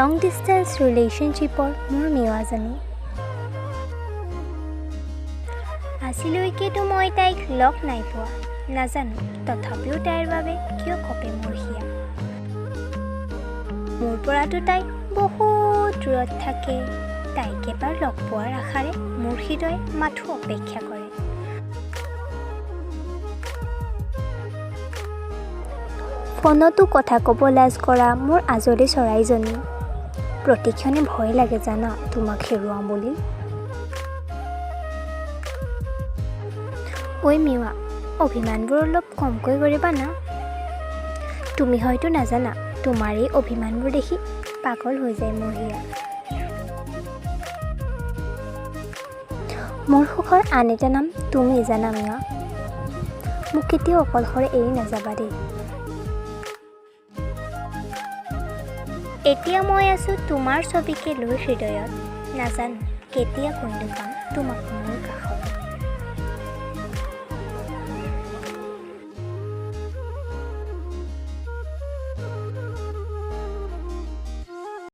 লং distance ৰিলেশ্যনশ্বিপৰ মোৰ মিৱাজনী। আজিলৈকেতো মই তাইক লগ নাই পোৱা, নাজানো তথাপিও তাইৰ বাবে কিয় কঁপে মোৰ হিয়া। মোৰ পৰাতো তাই বহুত দূৰত থাকে। তাইক এবাৰ লগ পোৱাৰ আশাৰে মোৰ হৃদয়ে মাথো অপেক্ষা কৰে। ফোনতো কথা ক'ব লাজ কৰা মোৰ আজলী চৰাইজনী, প্ৰতিক্ষণে ভয় লাগে জানা তোমাক হেৰুৱাওঁ বুলি। ঐ মিৱা, অভিমানবোৰ অলপ কমকৈ কৰিবা না। তুমি হয়তো নাজানা, তোমাৰ এই অভিমানবোৰ দেখি পাগল হৈ যায় মোৰ হিয়া। মোৰ সুখৰ আন এটা নাম তুমি জানা মিৱা। মোক কেতিয়াও অকলশৰে এৰি নাযাবা দেই। এতিয়া মই আছোঁ তোমাৰ ছবিকে লৈ হৃদয়ত, নাজানো কেতিয়া কৰিলোঁ পাম তোমাক মোৰ কাষত।